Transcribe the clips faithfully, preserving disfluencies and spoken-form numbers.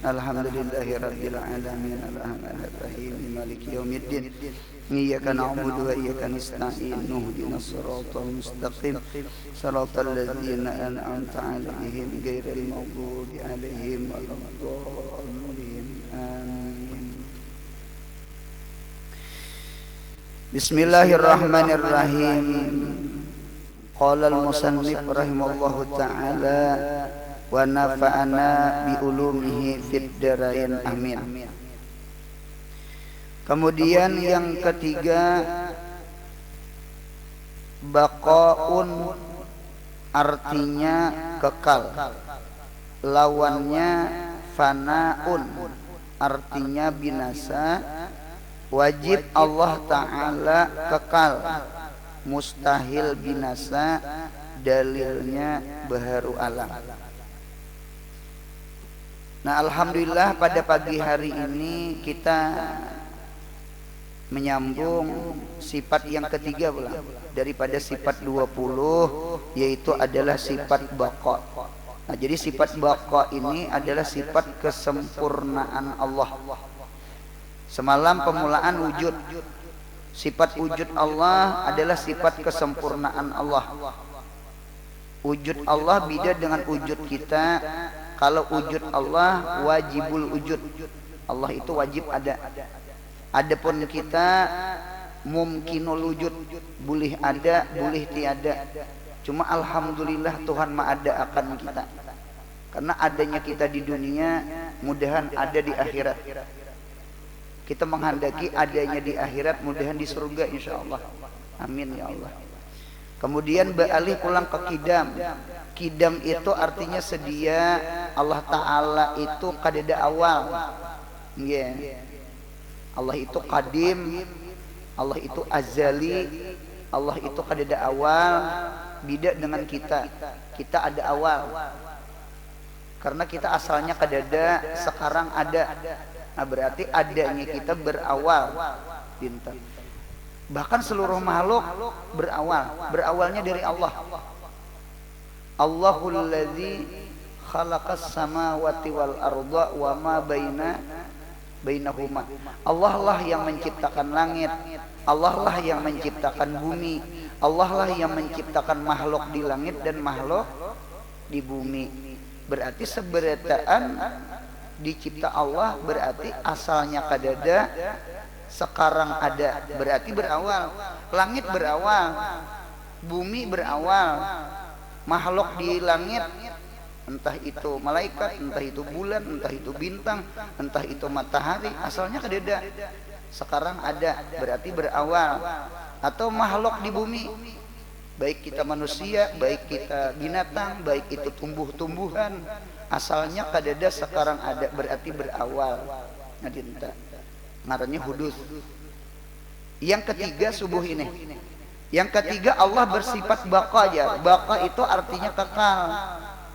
Alhamdulillahirabbil alamin, arrahmanirrahim, maliki yaumiddin. Iyyaka na'budu wa iyyaka nasta'in, ihdinas siratal mustaqim, siratal ladzina an'amta 'alaihim, ghairil maghdubi 'alaihim waladdallin. Amin. Bismillahirrahmanirrahim. Qala al-musannif rahimallahu ta'ala wa nafa'ana bi ulumihi fid darain. Amin. Kemudian yang ketiga, baqaun, artinya kekal. Lawannya fanaun, artinya binasa. Wajib Allah Ta'ala kekal, mustahil binasa, dalilnya baharu alam. Nah, alhamdulillah, pada pagi hari ini kita menyambung sifat yang ketiga pula daripada sifat dua puluh, yaitu adalah sifat baqa. Nah, jadi sifat baqa ini adalah sifat kesempurnaan Allah. Semalam pemulaan wujud. Sifat wujud Allah adalah sifat kesempurnaan Allah. Wujud Allah beda dengan wujud kita. Kalau wujud Allah wajibul wujud. Allah itu wajib ada. Adapun kita mumkinul wujud, boleh ada, boleh tiada. Cuma alhamdulillah Tuhan maada akan kita. Karena adanya kita di dunia, mudahan ada di akhirat. Kita menghendaki adanya di akhirat, mudahan di surga, insya Allah. Amin ya Allah. Kemudian beralih pulang ke kidam. Kidam itu artinya sedia. Allah Ta'ala itu kadada awal. Nggih. Allah itu kadim, Allah itu azali, Allah itu kadada awal. Beda dengan kita. Kita ada awal. Karena kita asalnya kadada, sekarang ada. Nah, berarti adanya kita berawal. Dinten. Bahkan seluruh makhluk berawal. Berawalnya dari Allah. Allahul ladzi khalaqas samawati wal arda wa ma baina bainahuma. Allah lah yang menciptakan langit. Allah lah yang menciptakan bumi. Allah lah yang menciptakan makhluk di langit dan makhluk di bumi. Berarti seberataan dicipta Allah, berarti asalnya kadada, sekarang ada, berarti berawal. Langit berawal, bumi berawal, makhluk di langit, entah itu malaikat, entah itu bulan, entah itu bintang, entah itu matahari, asalnya kadada, sekarang ada, berarti berawal. Atau makhluk di bumi, baik kita manusia, baik kita binatang, baik itu tumbuh-tumbuhan, asalnya kadada, sekarang ada, berarti berawal. Nah, dinten. Ngarannya hudus. Yang ketiga subuh ini. Yang ketiga, Allah bersifat baqa aja. Baqa itu artinya kekal.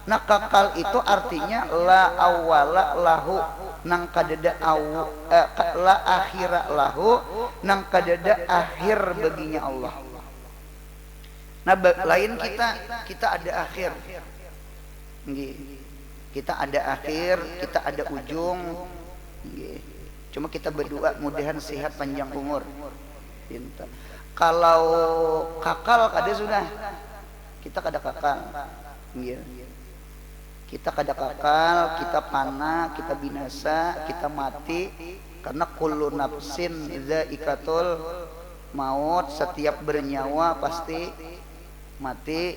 Nah, kekal itu artinya la awala lahu, nang kadada awu, eh, ka- la akhira lahu, nang kadada akhir baginya Allah. Nah, ba- lain kita, kita ada akhir. Nggih. Kita ada akhir, kita ada ujung. Nggih. Cuma kita berdoa mudahan sehat panjang umur. Pinter. Kalau kakal kada sudah. Kita kada kakal. Nggih. Kita kada kakal, kita pana, kita binasa, kita mati. Karena kullu nafsin zaikatul maut, setiap bernyawa pasti mati.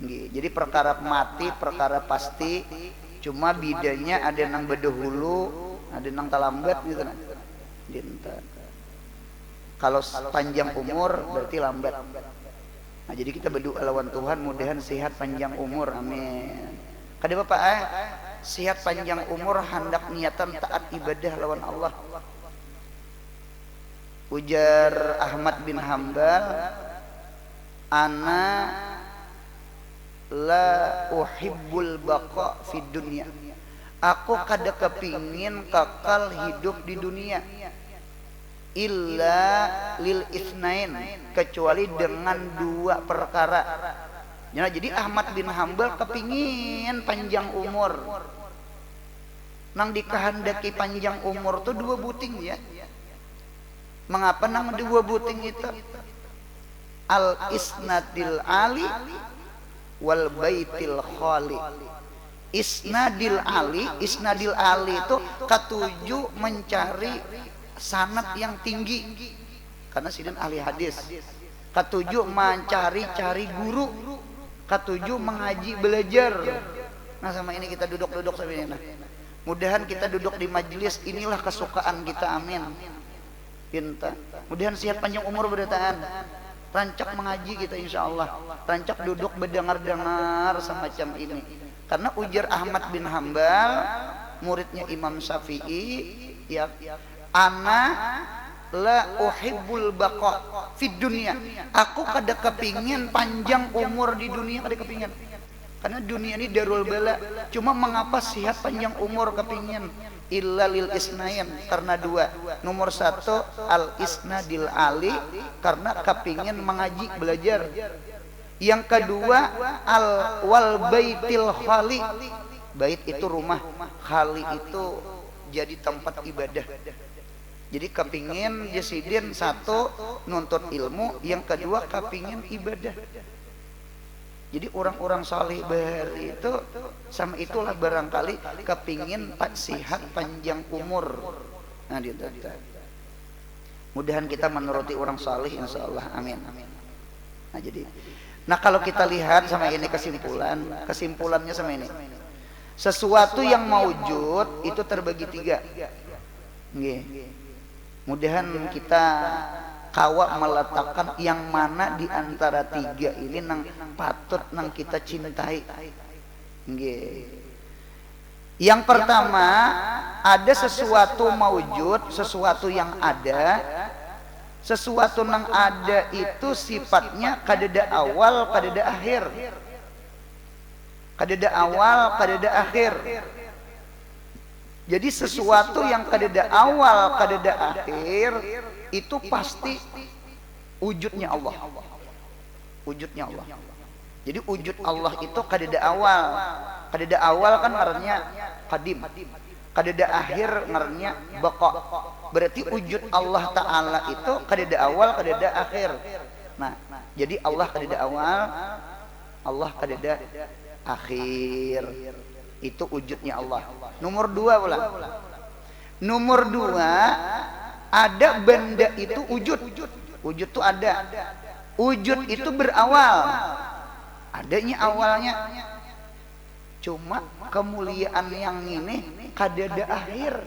Nggih. Jadi perkara mati, perkara pasti, cuma bedanya ada nang bedahulu, ada nang talambat gitu nah. Dinten. Kalau s- panjang umur berarti lambat. Nah, jadi kita berdoa lawan Tuhan mudahan sehat panjang umur. Amin. Kada apa-apa, eh. Sehat panjang umur handak niatan taat ibadah lawan Allah. Ujar Ahmad bin Hambal, "Ana la uhibbul baqa fid dunya." Aku kada kepingin kakal hidup di dunia. Illa lil isnain, kecuali dengan dua perkara. Ya, jadi Ahmad bin Hambal kepingin panjang umur. Nang dikahandaki panjang umur tu dua buting ya. Mengapa nang dua buting itu? Al isnadil ali wal baitil khali. Isnadil ali, isnadil ali itu katuju mencari sanad yang tinggi. Karena sidin ahli hadis. Katuju mencari-cari guru. Katuju mengaji belajar. Nah, sama ini kita duduk-duduk sama ini nah. Mudahan kita duduk di majelis inilah kesukaan kita, amin. Pinta. Mudahan sehat panjang umur berataan. Rancak mengaji kita insya Allah. Rancak duduk berdengar-dengar semacam ini. Karena ujar Ahmad bin Hambal, muridnya Imam Syafi'i, ya, ana la uhibbul baqa fid dunia. Aku kada kepingin panjang umur di dunia, kada kepingin. Karena dunia ini darul bala. Cuma mengapa sehat panjang umur kepingin? Illa lil isnain, karena dua. Nomor satu, al isnadil ali, karena kepingin mengaji, belajar. Yang kedua, al wal baitil khali. Bait itu rumah, khali itu jadi tempat ibadah. Jadi kepingin jasidin satu nuntut ilmu, yang kedua kepingin ibadah. Jadi orang-orang saleh bahari itu sama itulah barangkali kepingin pa- sihat panjang umur. Nah, di Mudahan kita menuruti orang saleh insya Allah. Amin. Nah, jadi nah kalau kita lihat sama ini kesimpulan, kesimpulannya sama ini. Sesuatu yang maujud itu terbagi tiga. Nggih. Mudahan kita kawa meletakkan yang mana di antara tiga ini nang patut nang kita cintai. Nggih. Yang pertama, ada sesuatu maujud, sesuatu yang ada. Sesuatu nang ada itu sifatnya kadada awal, kadada akhir. Kadada awal, kadada akhir. Jadi sesuatu yang kadada awal, kadada akhir itu pasti wujudnya Allah. Wujudnya Allah. Jadi wujud Allah itu kadada awal. Kadada awal kan ngarannya kadim. Kadada akhir ngarannya baqa. Berarti wujud Allah Ta'ala itu kadada awal, kadada akhir. Nah, jadi Allah kadada awal, Allah kadada akhir. Itu wujudnya Allah. Nomor dua ulah. Nomor dua, ada benda itu wujud. Wujud itu ada. Wujud itu berawal. Adanya awalnya. Cuma kemuliaan yang ini kadada akhir.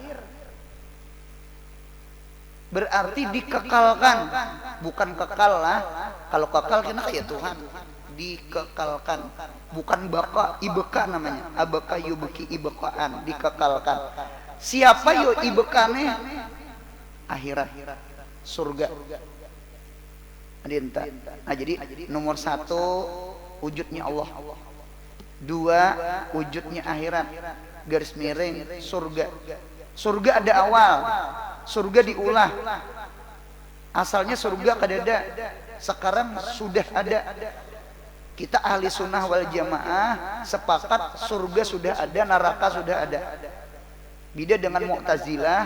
Berarti dikekalkan. Bukan kekal lah. Kalau kekal kena kayak Tuhan. Dikekalkan. Bukan baka, ibeka namanya. Abaka yubeki ibekaan. Dikekalkan. Siapa yo ibekane? Akhirat. Surga. Adinta. Nah, jadi nomor satu wujudnya Allah. Dua, wujudnya akhirat. Garis miring, surga. Surga ada awal. Surga diulah. Asalnya surga kadada. Sekarang sudah ada. Kita ahli sunnah wal jamaah sepakat surga sudah ada, neraka sudah ada. Beda dengan Mu'tazilah,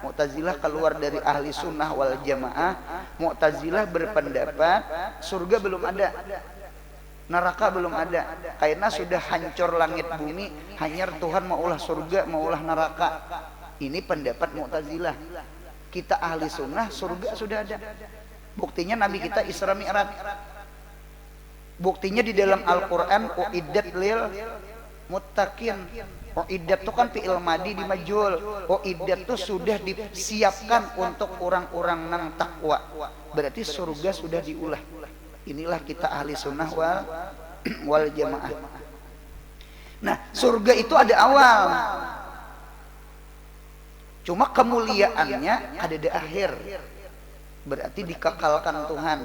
Mu'tazilah keluar dari ahli sunnah wal jamaah. Mu'tazilah berpendapat surga belum ada. Neraka belum ada. Karena sudah hancur langit bumi, hanyar Tuhan maulah surga, maulah neraka. Ini pendapat Mu'tazilah. Kita ahli sunnah, surga sudah ada. Buktinya Nabi kita Isra Mi'raj. Buktinya di dalam Al-Quran, uiddat lil muttaqin. Uiddat itu kan fi'il madi di majhul. Uiddat itu sudah disiapkan untuk orang-orang nang takwa. Berarti surga sudah diulah. Inilah kita ahli sunnah wal, wal jamaah. Nah, surga itu ada awal. Cuma kemuliaannya ada di akhir. Berarti dikekalkan Tuhan.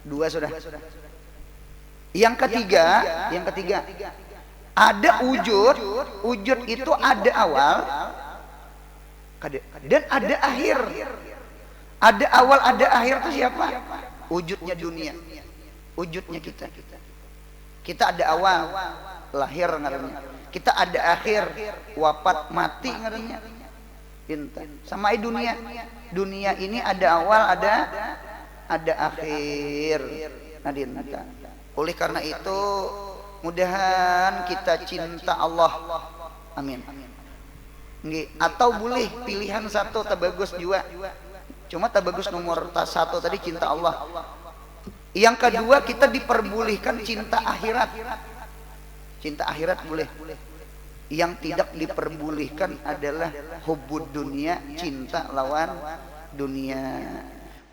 Dua sudah. Yang ketiga, yang ketiga, ada wujud, wujud itu ada awal, kada- dan ada akhir. Ada awal, ada akhir itu siapa? Wujudnya dunia, wujudnya kita. Kita ada awal, lahir ngarannya. Kita ada akhir, wapat, mati ngarannya. Dinta. Sama ai dunia. Dunia ini ada awal, ada ada akhir. Nah, dinta. Oleh karena itu, mudahan kita cinta Allah. Amin. Nggih, atau boleh pilihan satu tabagus juga. Cuma tabagus nomor ta-, satu tadi cinta Allah. Yang kedua, kita diperbolehkan cinta akhirat. Cinta akhirat boleh. Yang tidak diperbolehkan adalah hubud dunia, cinta lawan dunia.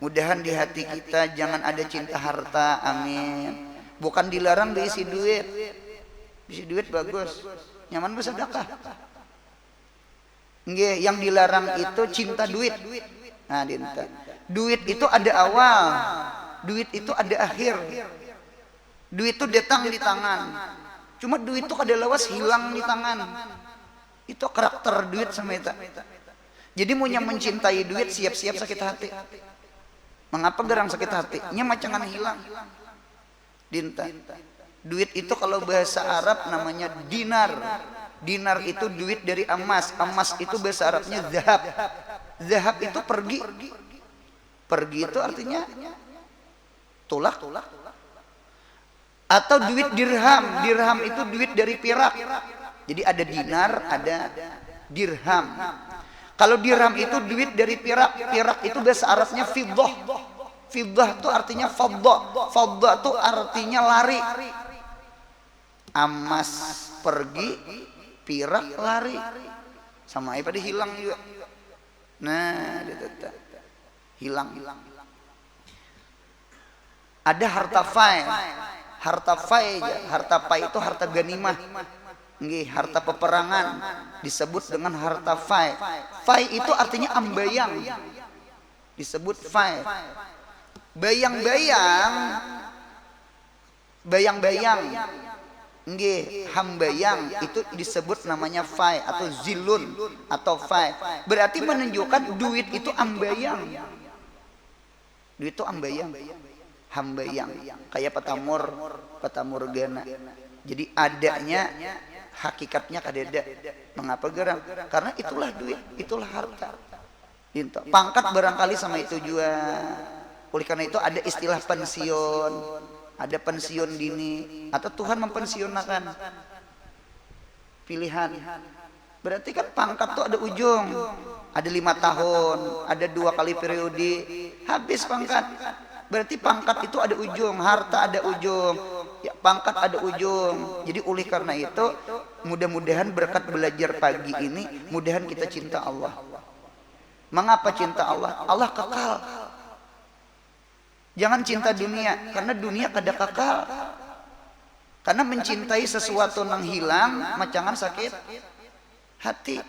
Mudahan di hati kita jangan ada cinta harta. Amin. Bukan dilarang beisi duit. Bisi duit bagus. Nyaman bersedekah. Nggih, yang dilarang itu cinta duit. Nah, dinta. Duit itu ada awal, duit itu ada akhir. Duit itu datang di tangan. Cuma duit itu kada lawas hilang di tangan. Itu karakter duit sama itu. Jadi, munnya mencintai duit, siap-siap sakit hati. Mengapa garang sakit hati? Nya macangan hilang. Dinta. Duit itu kalau bahasa Arab namanya dinar. Dinar itu duit dari emas. Emas itu bahasa Arabnya zahab. Zahab itu pergi. Pergi itu artinya tulak. Atau duit dirham. Dirham itu duit dari pirak. Jadi ada dinar, ada dirham. Kalau dirham itu duit dari pirak. Pirak itu bahasa Arabnya fiddah. Fiddah itu artinya fadda. Fadda itu artinya lari. Emas pergi, pirak lari. Sama ai pada hilang juga. Nah, ditata. Hilang. Ada harta fai. Harta fai aja. Harta fai itu harta ganimah. Nggih, harta peperangan disebut dengan harta fai. Fai itu artinya ambayang. Disebut fai. Bayang-bayang, bayang-bayang. Nggih, hambayang itu disebut namanya fai atau zilun atau fai. Berarti menunjukkan duit itu ambayang. Duit itu ambayang. Hambayang. Kayak petamur, petamur gana. Jadi adanya, hakikatnya kadada. Mengapa garang? Karena itulah duit, itulah harta. Dinta. Pangkat barangkali sama itu jua. Oleh karena itu ada istilah pensiun, ada pensiun dini, atau Tuhan mempensiunakan. Pilihan. Berarti kan pangkat tuh ada ujung. Ada lima tahun, ada dua kali periode, habis pangkat. Berarti pangkat itu ada ujung, harta ada ujung, ya, pangkat ada ujung. Jadi oleh karena itu, mudah-mudahan berkat belajar pagi ini, mudahan kita cinta Allah. Mengapa cinta Allah? Allah kekal. Jangan cinta dunia, karena dunia kada kekal. Karena mencintai sesuatu nang hilang, macangan sakit hati.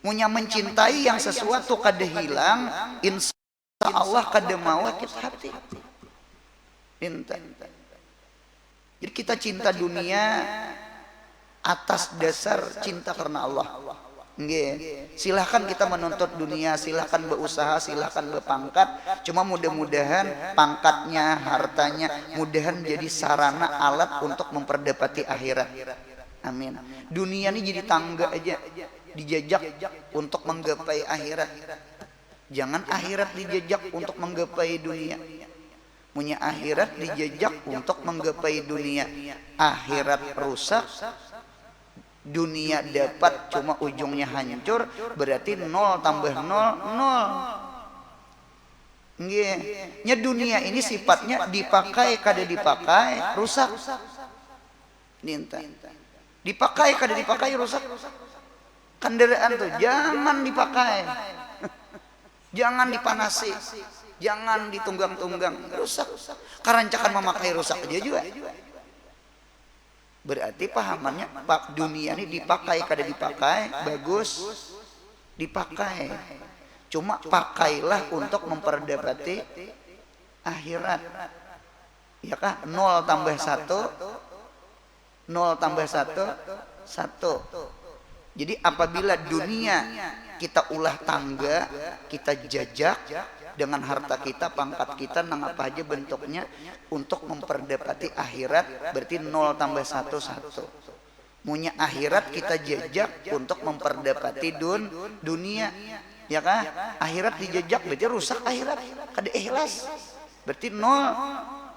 Munya mencintai yang sesuatu kada hilang, insya Allah kada mau sakit hati. Cinta. Jadi kita cinta dunia atas dasar cinta karena Allah. Nggih, silahkan kita menuntut dunia, silahkan berusaha, silahkan berpangkat. Cuma mudah-mudahan pangkatnya, hartanya, mudahan jadi sarana alat untuk memperdapati akhirat. Amin. Dunia ini jadi tangga aja, dijajak untuk menggapai akhirat. Jangan akhirat dijajak untuk menggapai dunia. Munnya akhirat dijajak untuk menggapai dunia, akhirat rusak, dunia dapat cuma ujungnya hancur, berarti nol tambah nol, nol. Nggih, nya dunia ini sifatnya dipakai kada dipakai rusak. Ninta. Dipakai kada dipakai rusak. Kendaraan tuh jangan dipakai. Jangan dipanasi. Jangan ditunggang-tunggang. Rusak. Karancakan memakai rusak aja juga. Berarti pahamannya, pak, dunia ini dipakai kada dipakai, bagus dipakai. Cuma pakailah untuk memperdapati akhirat. Ya kah? Nol tambah satu, nol tambah satu, satu. Jadi apabila dunia kita ulah tangga, kita jajak, Dengan harta kita, pangkat kita, nang apa haja bentuknya, untuk memperdapati akhirat, berarti nol tambah satu, satu. Munnya akhirat kita jajak untuk memperdapati dun dunia, ya kah? Akhirat dijajak berarti rusak akhirat, kada ikhlas. Berarti nol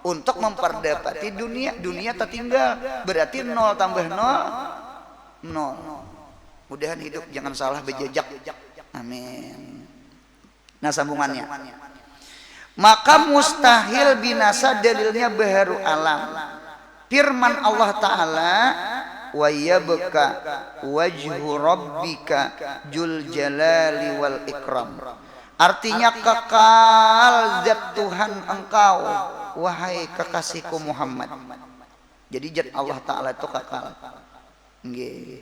untuk memperdapati dunia, dunia tertinggal. Berarti nol tambah nol, nol. Mudahan hidup jangan salah bejajak. Amin. Nah, sambungannya. Maka mustahil binasa dalilnya baharu alam. Firman Allah Ta'ala, wa yabqa wajhu rabbika jul jalali wal ikram. Artinya kekal zat Tuhan engkau, wahai kekasihku Muhammad. Jadi zat Allah Ta'ala itu kekal. Nggih.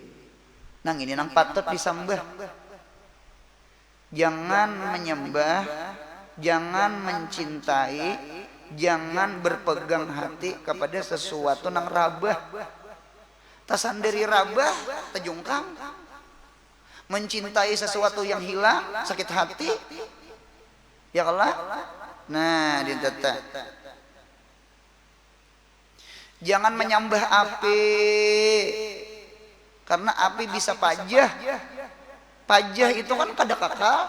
Nang ini nang patut disambah. Jangan menyembah, jangan mencintai, jangan berpegang hati kepada sesuatu nang rabah. Tasandari rabah, tajungkang. Mencintai sesuatu yang hilang, sakit hati. Ya kalah? Nah, ditata. Jangan menyambah api, karena api bisa pajah. Pajah itu kan kada kakal.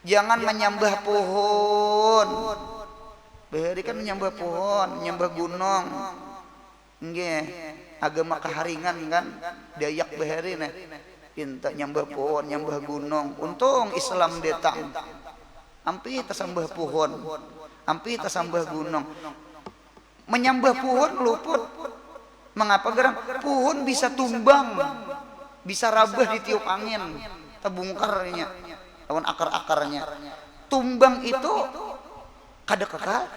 Jangan menyambah puhun. Bahari kan menyambah puhun, menyambah gunung. Nggih, agama kaharingan kan, Dayak bahari nah. Inta nyambah puhun, nyambah gunung. Untung Islam datang. Ampih tasambah puhun, ampih tasambah gunung. Menyambah puhun luput. Mengapa gerang? Puhun bisa tumbang, bisa rabah ditiup angin, tabungkarnya lawan akar-akarnya. Tumbang itu kada kekal.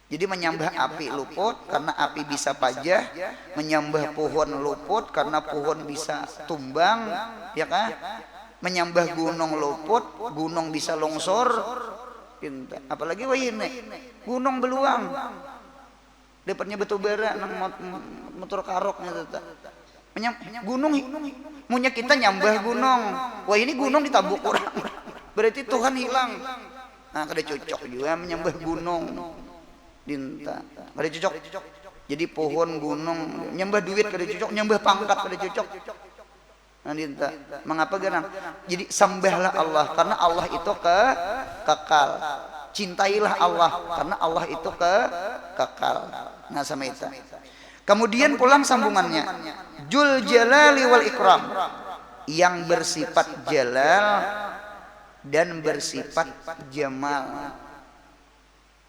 Jadi menyambah api luput karena api bisa pajah, menyambah puhun luput karena puhun bisa tumbang, ya kah? Menyambah gunung luput, gunung bisa lungsur. Pinta. Apalagi wayahini gunung beluang. Dapatnya batu bara nang mot- motor karoknya tata. Menyam, gunung hi- munya kita nyambah gunung. Wah, ini gunung ditabuk orang. Berarti Tuhan hilang. Nah, kada cocok juga menyambah gunung. Dinta. Kada cocok. Jadi pohon, gunung, nyambah duit kada cocok, nyambah pangkat kada cocok. Nah, dinta. Mengapa ganang? Jadi sembahlah Allah karena Allah itu ke kekal. Cintailah Allah karena Allah itu ke kekal. Nah, sama itu. Kemudian pulang sambungannya. Jul jalali wal ikram, yang bersifat jalal dan bersifat jamal.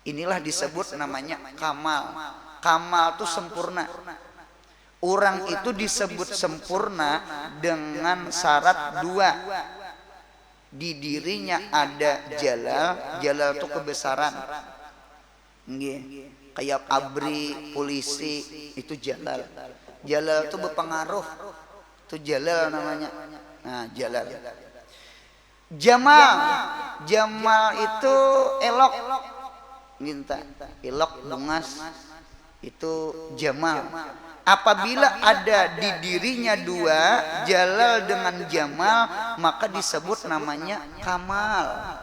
Inilah disebut namanya kamal. Kamal tu sempurna. Orang itu disebut sempurna dengan syarat dua. Di dirinya ada jalal, jalal tu kebesaran. Nggih. Kayak abri, polisi, itu jalal. Jalal tu berpengaruh. Itu jalal namanya. Nah, jalal. Jamal. Jamal itu elok. Minta elok, bungas. Itu jamal. Apabila ada di dirinya dua, jalal dengan jamal, maka disebut namanya kamal.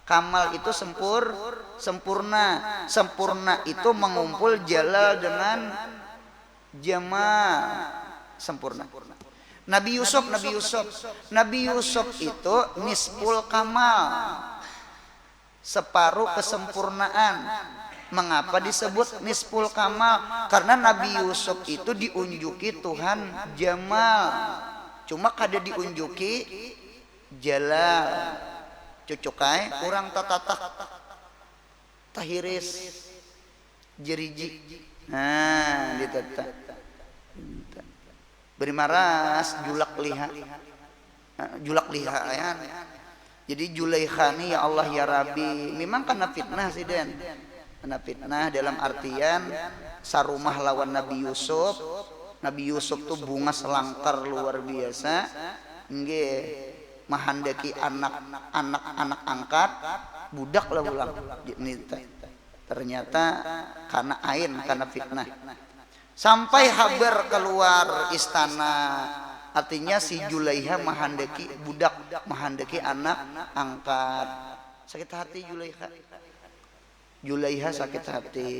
Kamal itu sempur, sempurna. Sempurna itu mengumpul jalal dengan jamal. Sempurna. Nabi Yusuf, Nabi Yusuf, Nabi Yusuf itu nisful kamal, separuh kesempurnaan. Mengapa disebut nisful kamal? Karena Nabi Yusuf itu diunjuki Tuhan jamal, cuma kada diunjuki jalal. Cucukai orang tatatak, tahiris, jeriji. Nah, ditata. Beri maras, julak liha. Nah, julak liha ayan. Jadi Julaikha ni, ya Allah ya Rabbi, memang kena fitnah sih, Den. Kena fitnah dalam artian sarumah lawan Nabi Yusuf. Nabi Yusuf tuh bungas langkar luar biasa. Nggih, mahandaki anak, anak, anak angkat, budak lah ulang. Ini te-, ternyata karena ain, karena fitnah. Sampai habar keluar istana, Artinya si Julaiha mahandaki budak, mahandaki anak angkat. Sakit hati Julaiha. Julaiha sakit hati.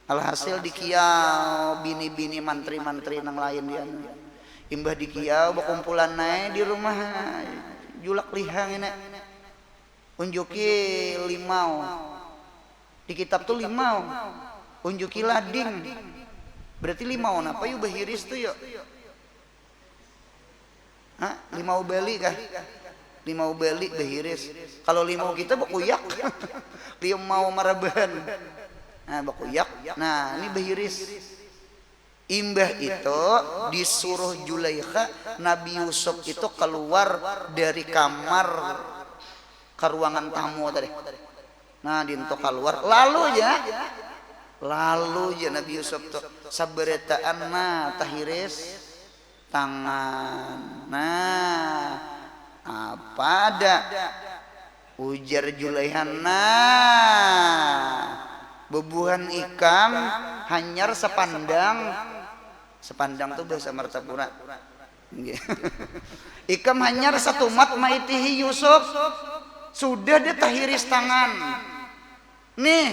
Alhasil dikiau bini-bini mantri-mantri nang lain di anu. Imbah dikiau bakumpulan naik di rumah Julak Liha ngini. Unjuki limau. Di kitab tu limau. Unjuki lading. Berarti limau napa yu bahiris tu yu? Hah? Limau Bali kah? Limau Bali bahiris. Kalau limau kita bakuyak. Limau marabahan. Nah, bakuyak. Nah, ini bahiris. Imbah itu disuruh Julaikha Nabi Yusuf itu keluar dari kamar ke ruangan tamu tadi. Nah, dinto keluar lalu aja lalu aja Nabi Yusuf tuh sabarataan nah tahiris tangan. Nah, apa ada ujar Julaiha, nah, bebuhan ikam hanyar sepandang. Sepandang tu bahasa Martapura. Ikam hanyar satumat maitihi Yusuf. Sudah dia tahiris tangan. Nih,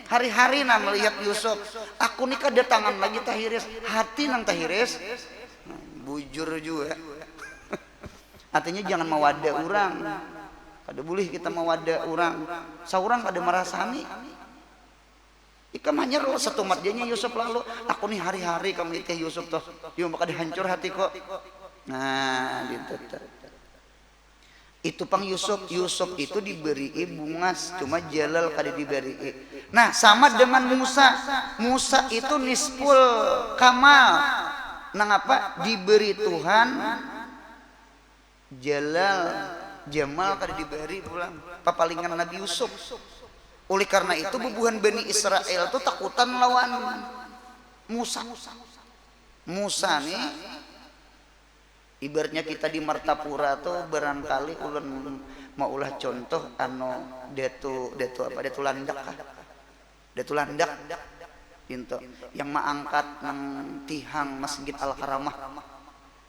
hari-hari nah melihat Yusuf. Aku nih kada tangan lagi tahiris, hati nang tahiris. Bujur juga. Artinya jangan mawada orang. Kada boleh kita mawada orang. Saurang kada merasani. Ikam hanya lo satumat janya Yusuf lalu. Aku nih hari-hari kamu itih Yusuf tuh. Yo maka dihancur hatiku. Nah, gitu tuh. Itu pang Yusuf. Yusuf itu diberi bungas, cuma Jalal kada diberi. Nah, sama dengan Musa. Musa itu nispul kamal. Nangapa diberi Tuhan Jalal, Jamal kada dibari pulang, papalingan Nabi Yusuf. Oleh karena itu bubuhan Bani Israel tu takutan lawan Musa. Musa ni ibaratnya kita di Martapura tu barangkali ulun maulah contoh anu Datu Datu apa Datu Landak kah? Datu Landak pintu yang maangkat nang tihang Masjid Al Karamah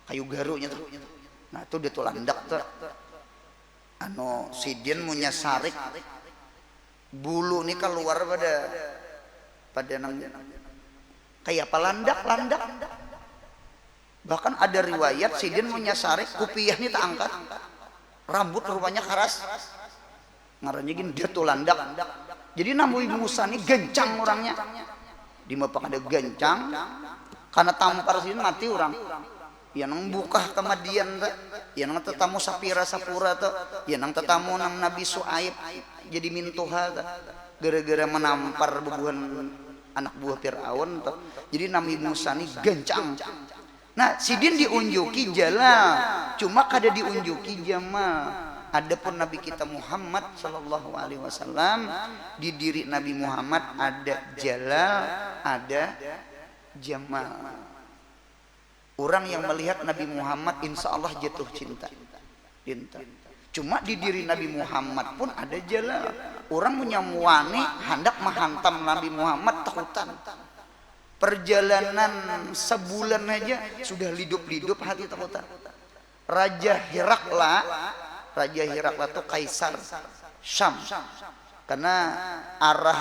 kayu garunya tuh. Nah, itu Datu Landak tuh. Anu sidin munya sarik bulu ni keluar pada pada nang kayak apa landak landak. Bahkan ada riwayat sidin munya sarik kupiah ni tak angkat. Rambut rupanya karas. Ngarannya gin Datu Landak. Jadi Nabi Musa ni gancang orangnya. Di mapa kada gancang, karena tampar sidin mati orang. Ya nang bukah kemadian ta. Ya nang tetamu sapira sapura ta. Ya nang tetamu nang Nabi Suaib jadi mintuha ta. Gara-gara menampar bubuhan anak buah Fir'aun ta. Jadi Nabi Musa ni gancang. Nah, sidin diunjuki Jalal, cuma kada diunjuki Jamal. Adapun Nabi kita Muhammad sallallahu alaihi wasallam, di diri Nabi Muhammad ada Jalal, ada Jamal. Orang yang melihat Nabi Muhammad insya Allah jatuh cinta. Dinten. Cuma di diri Nabi Muhammad pun ada Jalal. Orang munyamuani handak mahantam Nabi Muhammad takutan. Perjalanan sebulan aja sudah lidup-lidup hati takutan. Raja Hirakla, Raja Hirakla tu kaisar Syam. Karena arah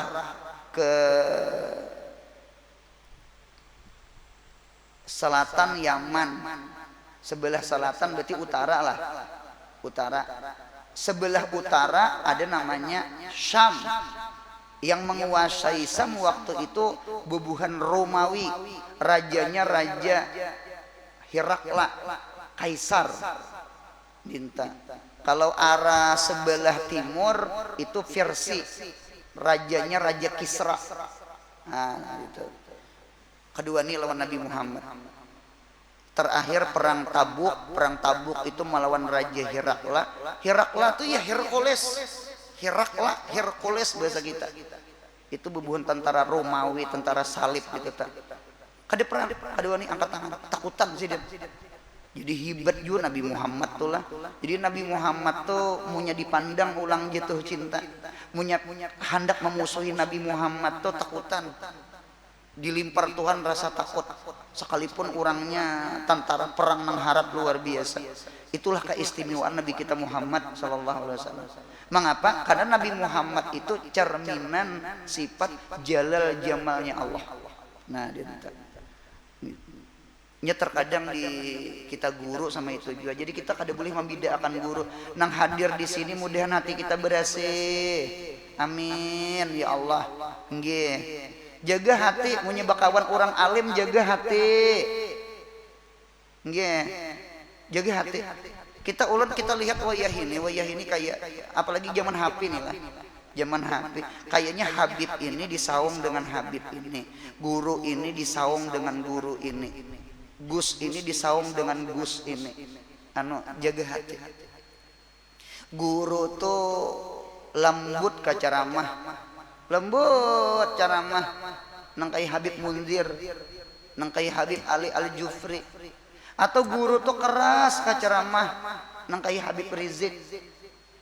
ke selatan Yaman. Sebelah selatan berarti utara lah. Utara. Sebelah utara ada namanya Syam. Yang menguasai Syam waktu itu bubuhan Romawi. Rajanya Raja Hirakla, Kaisar. Dinta. Kalau arah sebelah timur itu Fiersi. Rajanya Raja Kisra. Nah, gitu. Kedua ni lawan Nabi Muhammad. Terakhir perang Tabuk, perang Tabuk itu melawan Raja Hirakla. Hirakla tu ya Hercules. Hirakla, Hercules bahasa kita. Itu bubuhan tentara Romawi, tentara salib gitu ta. Kada perang, kada wani angkat tangan, takutan sidin. Jadi hibat jua Nabi Muhammad tu lah. Jadi Nabi Muhammad tu munya dipandang ulang jatuh cinta. Munya handak memusuhi Nabi Muhammad tu takutan. Dilimpar Tuhan rasa takut, sekalipun urangnya tantara perang nang harat luar biasa. Itulah keistimewaan Nabi kita Muhammad sallallahu alaihi wasallam. Mengapa? Karena Nabi Muhammad itu cerminan sifat jalal jamalnya Allah. Nah, dia minta. Nya terkadang di kita guru sama itu juga. Jadi kita kada boleh membedaakan guru. Nang hadir di sini mudahan hati kita berasih. Amin ya Allah. Nggih. Jaga hati, munnya bakawan urang alim, jaga hati. Nggih. Jaga hati. Kita ulun kita lihat wayah ini, wayah ini kaya, apalagi zaman H P ni lah. Zaman H P. Kayaknya Habib ini disaung dengan Habib ini. Guru ini disaung dengan guru ini. Gus ini disaung dengan Gus ini. Anu, jaga hati. Guru tu lembut ka ceramah, lembut ceramah, nang kaya Habib Munzir, nang kaya Habib Ali Al Jufri. Atau guru tu keras ka ceramah, nang kaya Habib Rizik,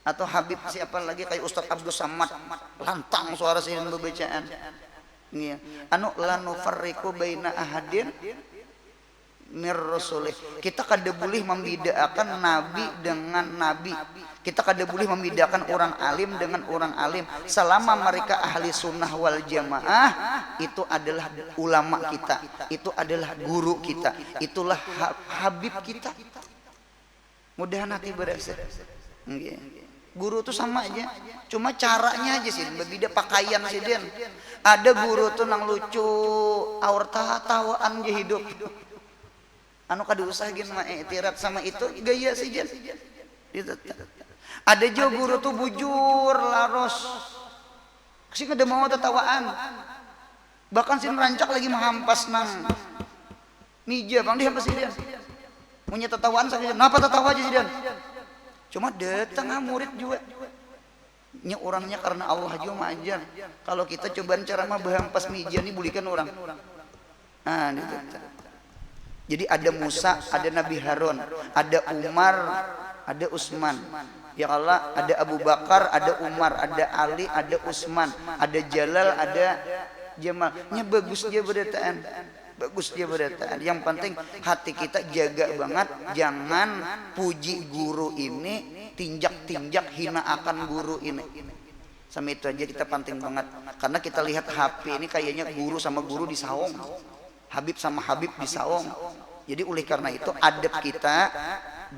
atau Habib siapa lagi, kaya Ustadz Abdus Samad, lantang suara sidin bebacaan. Iya. Anu, la nufarriqu baina ahadin mir rusulih. Kita kada boleh membedakan nabi dengan nabi. Kita kada boleh membedakan orang alim dengan orang alim. Selama mereka ahli sunnah wal jamaah, itu adalah ulama kita, itu adalah guru kita, itulah ha- habib kita. Mudahan hati berasa. Nggih. Guru tu sama aja. Cuma caranya aja sih, berbeda pakaian sih, Din. Ada guru tu nang lucu, aur tawaan aja hidup. Anu kada usah gin maiktirat sama itu, gaya sih, Din. Gitu. Ada juga guru tu bujur, laros. Sing kada mau tatawaan. Bahkan sing rancak lagi mahampas nang mija pang dihampas sidin. Munnya tatawaan saja, napa tatawa aja sidin? Cuma datang ah murid jua. Nya urangnya karena Allah jua maajar. Kalau kita cobaan ceramah bahampas mija ni bulikan urang. Nah, gitu. Jadi ada Musa, ada Nabi Harun, ada Umar, ada Usman. Ya Allah, ada Abu Bakar, ada Umar, ada Ali, ada Usman, ada Jalal, ada Jamal. Nya bagus ja berataan. Bagus ja berataan. Yang penting hati kita jaga banget, jangan puji guru ini, tinjak-tinjak, hinaakan guru ini. Sama itu aja kita penting banget. Karena kita lihat H P ini kayaknya guru sama guru disaung. Habib sama Habib disaung. Jadi oleh karena itu adab kita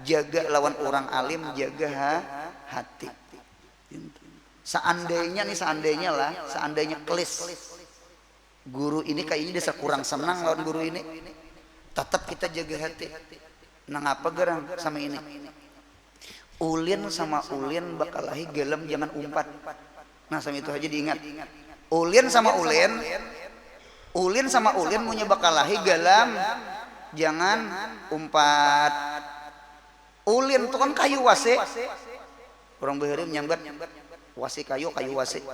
jaga lawan orang alim, jaga ha- hati. Seandainya nih, seandainya lah, seandainya kelis guru ini kayaknya dasar kurang senang lawan guru ini, tetap kita jaga hati. Nangapa gerang sama ini? Ulin sama ulin bakalahi galam jangan umpat. Nah, sama itu aja diingat. Ulin sama ulin, ulin sama ulin munnya bakalahi galam jangan umpat. Ulin tu kan kayu wase. Orang bahari menyambat wase kayu, kayu wase.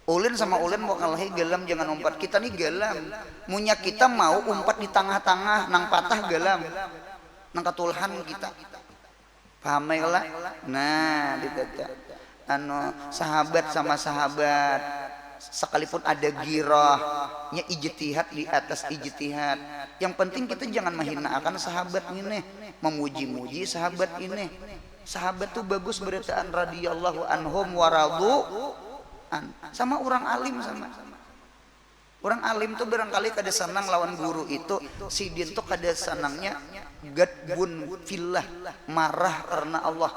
Ulin sama ulin bakalahi galam jangan umpat. Kita ni galam. Munnya kita mau umpat di tangah-tangah, nang patah galam, nang katulahan kita. Paham ai kalo? Nah, ditata. Anu, sahabat sama sahabat, sekalipun ada girah, nya ijtihad di atas ijtihad. Yang penting kita jangan menghina akan sahabat ini, memuji-muji sahabat ini. Sahabat tu bagus berataan radhiyallahu anhum waradu an. Sama orang alim sama. Orang alim tu barangkali kada senang lawan guru itu, sidin tu kada senangnya gadbun fillah, marah karena Allah.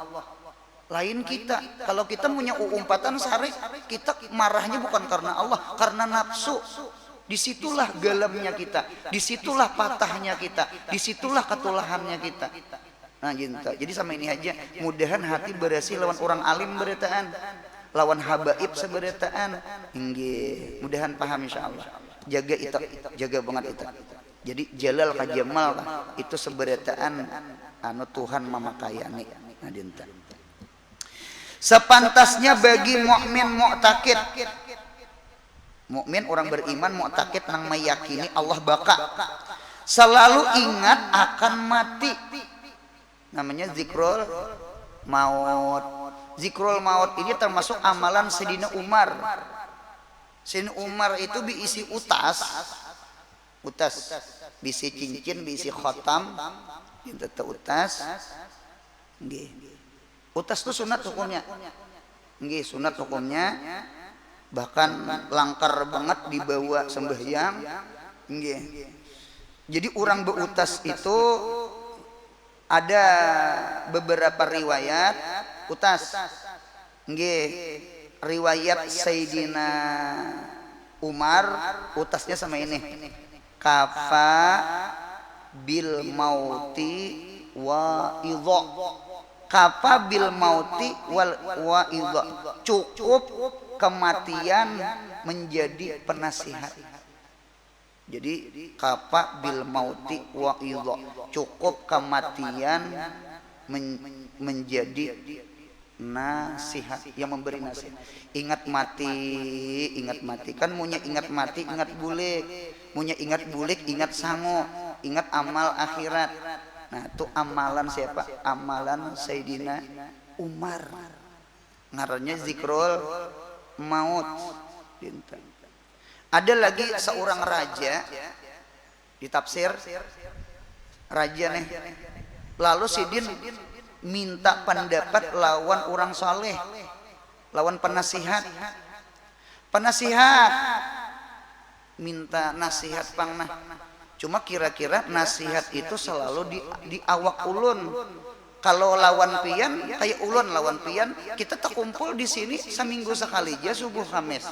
Lain kita, kalau kita punya uumpatan sehari, kita marahnya bukan karena Allah, karena nafsu. Disitulah galamnya kita, disitulah patahnya kita, disitulah ketulahannya kita. Nah, gitu. Jadi sama ini aja, mudahan hati berasih lawan orang alim berataan, lawan habaib seberataan. Inggih, mudahan paham insyaallah. Jaga itu, jaga banget itu. Jadi jalal ka jamal lah, itu seberataan anu Tuhan mamakayani. Nah, dinta. Sepantasnya bagi mukmin muktakid. Mukmin orang beriman muktakid nang meyakini Allah baka. Selalu ingat akan mati. Namanya zikrul maut. Zikrul maut ini termasuk amalan Sayyidina Umar. Sayyidina Umar itu diisi utas. Utas, bisi cincin, bisi khotam, pinta utas. Nggih. Utas tu sunat hukumnya. Nggih, sunat hukumnya. Bahkan langkar banget dibawa sembahyang. Nggih. Jadi orang beutas itu ada beberapa riwayat utas. Nggih, riwayat Sayyidina Umar, utasnya sama ini. Kafa bil mauti wa idho. Kafa bil mauti wal wa idho. Cukup kematian menjadi penasihat. Jadi, kafa bil mauti wa idho. Cukup kematian men- menjadi nasihat, yang memberi nasihat. Ingat mati, ingat mati. Kan munnya ingat mati, ingat bulik. Munnya ingat bulik, ingat sangu, ingat amal akhirat. Nah, itu amalan siapa? Amalan Sayyidina Umar. Ngarannya zikrul maut. Dinten. Ada lagi seorang raja, ditafsir raja nih. Lalu sidin minta pendapat lawan orang saleh, lawan penasihat. Penasihat, minta nasihat pang nah. Cuma kira-kira nasihat itu selalu di, di awak ulun. Kalau lawan pian, kayak ulun lawan pian, kita terkumpul di sini seminggu sekali aja subuh Kamis.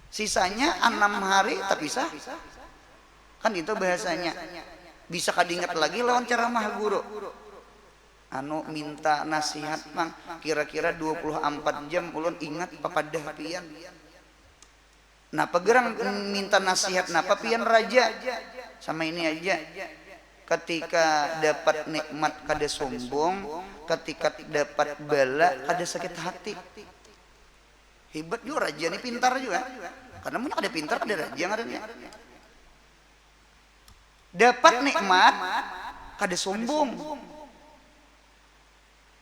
Sisanya enam hari terpisah. Kan itu bahasanya. Bisa kadingat lagi lawan ceramah guru. Anu minta nasihat pang, kira-kira dua puluh empat jam ulun ingat papadah pian. Napa gerang minta nasihat napa pian raja? Sama ini aja. Ketika dapat nikmat kada sombong, ketika dapat bala kada sakit hati. Hebat juga raja ni, pintar juga. Karena mun kada pintar kada raja ngarannya. Dapat nikmat kada sombong.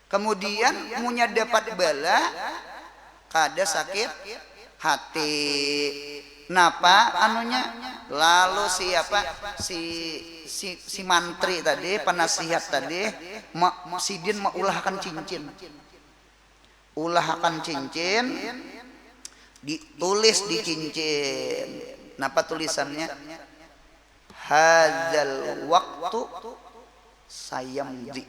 Kemudian munnya dapat bala kada sakit hati. Napa anunya? Lalu siapa si si, si mantri tadi, penasihat tadi, ma, sidin meulahakan cincin. Ulahakan cincin, ditulis di cincin. Napa tulisannya? Hadzal waktu sayamdi.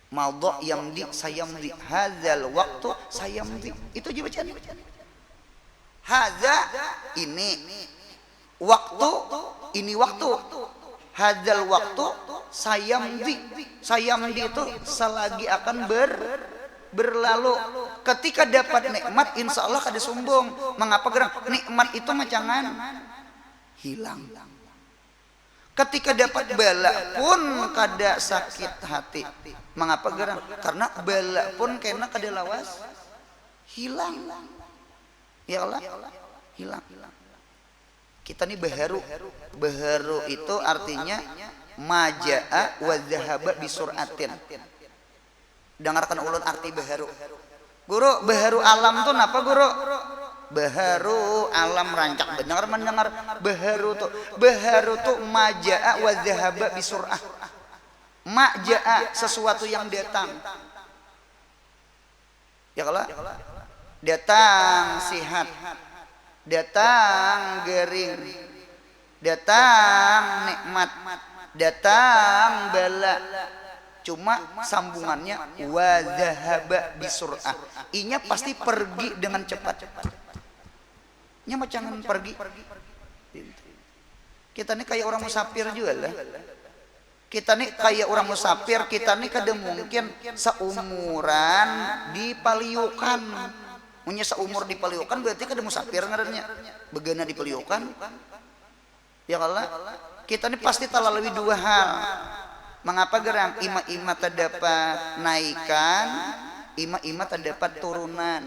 Madha yamdi sayamdi. Hadzal waktu sayamdi. Itu aja bacaan. Hadza ini, waktu ini waktu. Hadzal waktu sayamdi. Sayamdi itu selagi akan ber, berlalu. Ketika dapat nikmat, insya Allah kada sombong. Mengapa gerang? Nikmat itu macangan hilang. Ketika dapat bala pun kada sakit hati. Mengapa gerang? Karena bala pun kena kada lawas hilang. Ya Allah, hilang. Kita ni baharu. Baharu itu artinya maja'a wa zahaba bisur'atin. Dengarkan ulun arti baharu. Guru, baharu alam tu napa guru? Baharu alam, rancak benar mendengar baharu tu. Baharu tu maja'a wa zahaba bisur'ah. Maja'a sesuatu yang datang. Ya kalau datang sihat, datang gering, datang nikmat, datang bala. Cuma sambungannya wa zahaba bisur'ah. Inya pasti pergi dengan cepat. Nya macangan pergi. Kita ni kayak orang musafir juga lah. Kita ni kayak orang musafir, kita ni kada mungkin seumuran di Paliukan. Munnya seumur di Paliukan berarti kada musafir ngarannya. Begana di Paliukan. Ya kala? Kita ni pasti talaluwi dua hal. Mangapa gerang? Ima-ima tadapat naikan, ima-ima tadapat turunan.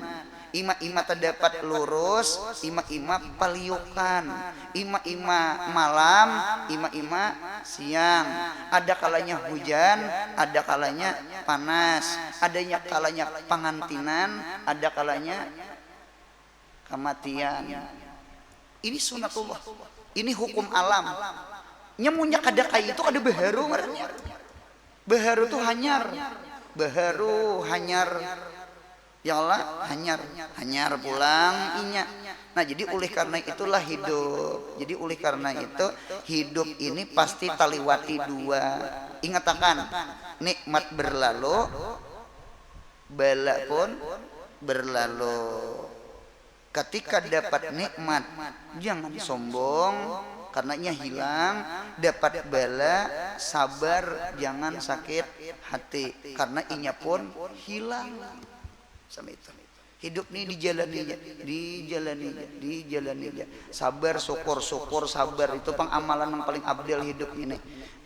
Ima-ima tadapat lurus, ima-ima paliukan. Ima-ima malam, ima-ima siang. Ada kalanya hujan, ada kalanya panas. Adanya kalanya pangantinan, ada kalanya kamatian. Ini sunatullah. Ini hukum alam. Nya munnya kada kaya itu kada baharu ngarannya. Baharu tu hanyar. Baharu, hanyar. Ya Allah, hanyar. Hanyar pulang inya. Nah, jadi oleh karena itulah hidup. Jadi oleh karena itu hidup ini pasti taliwati dua. Ingatakan, nikmat berlalu, bala pun berlalu. Ketika dapat nikmat, jangan sombong karena inya hilang, dapat bala, sabar, jangan sakit hati karena inya pun hilang. Sama itu. Hidup ni dijalani aja, dijalani aja, dijalani aja. Sabar, syukur, syukur, sabar. Itu pang amalan yang paling abdal hidup ini.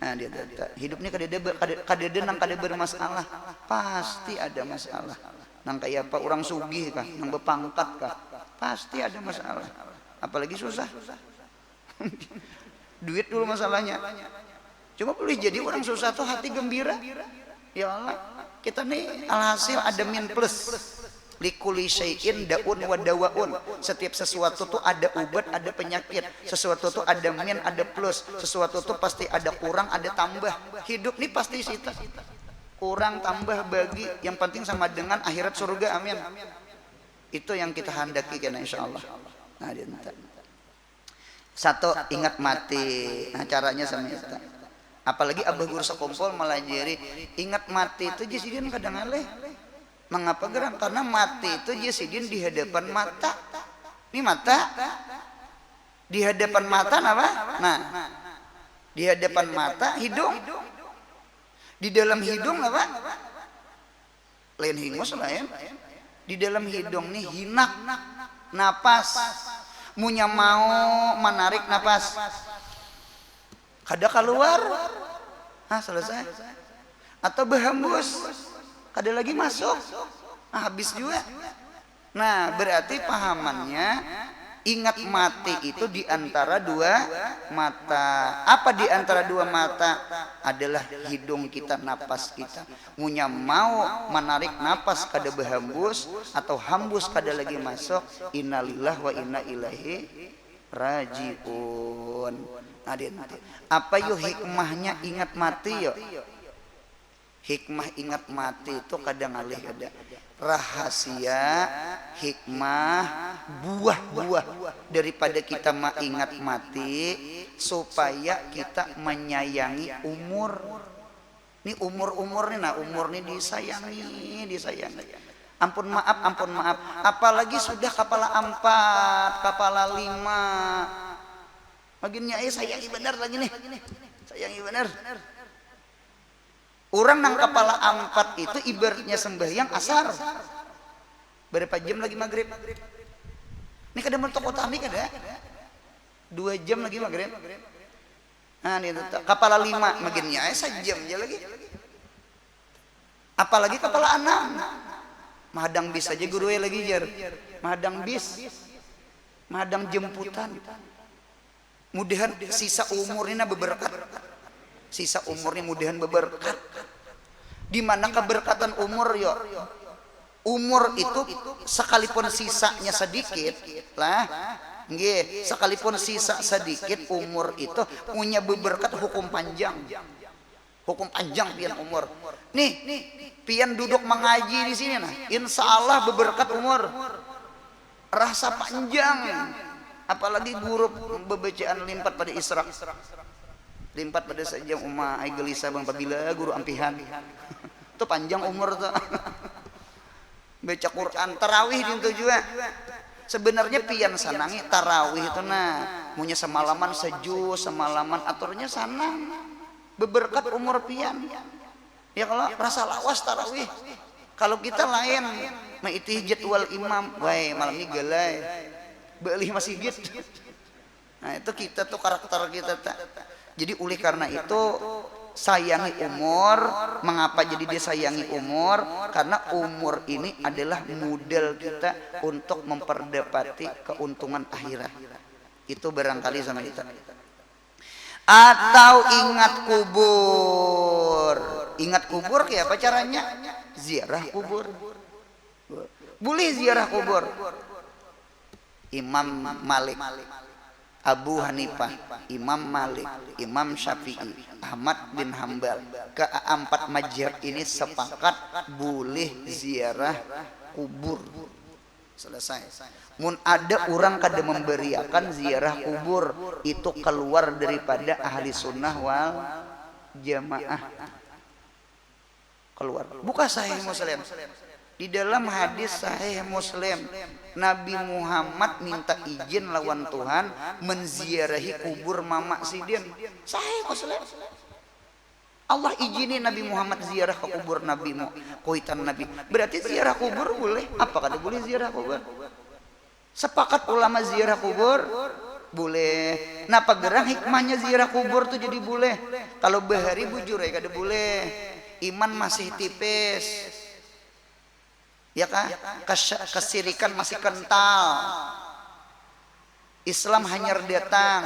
Nah, dia kata, hidup ni kadada, kadada, kadada nang kada bermasalah. Pasti ada masalah. Nang kaya apa, orang sugih kah, nang bepangkat kah, pasti ada masalah. Apalagi susah. Duit dulu masalahnya. Cuma boleh jadi orang susah tuh hati gembira. Ya Allah, kita nih alhasil ada min plus. Likuli syai'in daun wa dawaun. Setiap sesuatu tuh ada ubat, ada penyakit. Sesuatu tuh ada min, ada plus. Sesuatu tuh pasti ada kurang, ada tambah. Hidup nih pasti sita. Kurang, tambah, bagi, yang penting sama dengan akhirat surga, amin. Itu yang kita handaki kena, insya Allah. Nah, dia minta. Satu, ingat mati. Nah, caranya sama kita. Apalagi abah guru sekumpul melajari, ingat mati itu jadi sidin kada ngalih. Mengapa gerang? Karena mati itu jadi sidin di hadapan mata. Ini mata. Di hadapan mata apa? Nah, di hadapan mata hidung. Di dalam hidung apa? Lain hingus lain. Di dalam hidung nih hinak, napas. Munya mau menarik napas, kada keluar, ah, selesai. Atau berhembus, kada lagi masuk, ah, habis juga. Nah, berarti pahamannya, ingat mati itu di antara dua mata. Apa di antara dua mata? Adalah hidung kita, napas kita. Munya mau menarik napas kada berhembus atau hembus kada lagi masuk, innalillah wa inna ilaihi rajiun. Nah, dia nanti. Apa yo hikmahnya ingat mati yo? Hikmah ingat mati itu kada ngalih kada. Rahasia, hikmah, buah-buah daripada kita maingat mati supaya kita menyayangi umur. Ini umur-umur nih, nah, umur nih disayangi, disayangi. Ampun maaf, ampun maaf. Apalagi sudah kapala ampat, kapala lima. Maginnya eh sayangi benar lagi nih. Sayangi benar. Orang nang kapala ampat itu ibaratnya sembahyang asar. Berapa jam lagi maghrib? Ini kada mau toko tani kada? Dua jam lagi maghrib. Nah, ini tuh, kapala lima, maginnya eh sajam aja lagi. Apalagi kapala anam. Mahadang bis aja guru eh lagi jar. Mahadang bis. Mahadang jemputan. Mudahan sisa umur ini beberkat. Sisa umur ini mudahan beberkat. Di mana keberkatan umur yo? Umur itu sekalipun sisanya sedikit lah, nggih, sekalipun sisa sedikit umur itu punya beberkat hukum panjang. Hukum panjang pian umur. Nih, pian duduk mengaji di sini nah, insya Allah beberkat umur. Rasa panjang. Apalagi guru bebacaan limpat pada Isra. Limpat pada saja uma ai gelisah bang pabila guru ampihan. Itu panjang umur tuh. Baca Quran, tarawih dintu juga. Sebenarnya pian sanangi tarawih itu nah. Munya semalaman seju, semalaman aturnya sanang. Beberkat umur pian. Ya kalau rasa lawas tarawih. Kalau kita lain, maitih jadwal imam, wai malam ini galai. Beli masjid. Nah, itu kita tuh karakter kita tak. Jadi oleh karena itu sayangi umur. Mengapa jadi disayangi umur? Karena umur ini adalah modal kita untuk memperdapati keuntungan akhirat. Itu barangkali sama kita. Atau ingat kubur. Ingat kubur kayak apa caranya? Ziarah kubur. Boleh ziarah kubur. Imam Malik. Abu Hanifah, Imam Malik, Imam Syafi'i, Ahmad bin Hambal, keempat mazhab ini sepakat boleh ziarah kubur. Selesai. Mun ada orang kada memberiakan ziarah kubur, itu keluar daripada ahli sunnah wal jamaah. Keluar. Buka Sahih Muslim. Di dalam hadis Sahih Muslim, Nabi Muhammad minta izin lawan Tuhan menziarahi kubur mama sidin. Sahih Muslim. Allah izini Nabi Muhammad ziarah ke kubur Nabi mu, kuitan Nabi. Berarti ziarah kubur boleh. Apa kada boleh ziarah kubur? Sepakat ulama ziarah kubur boleh. Napa gerang hikmahnya ziarah kubur tu jadi boleh? Kalau bahari bujur ya kada boleh. Iman masih tipis. Ya kah? Kes- kesirikan masih kental. Islam hanyar datang.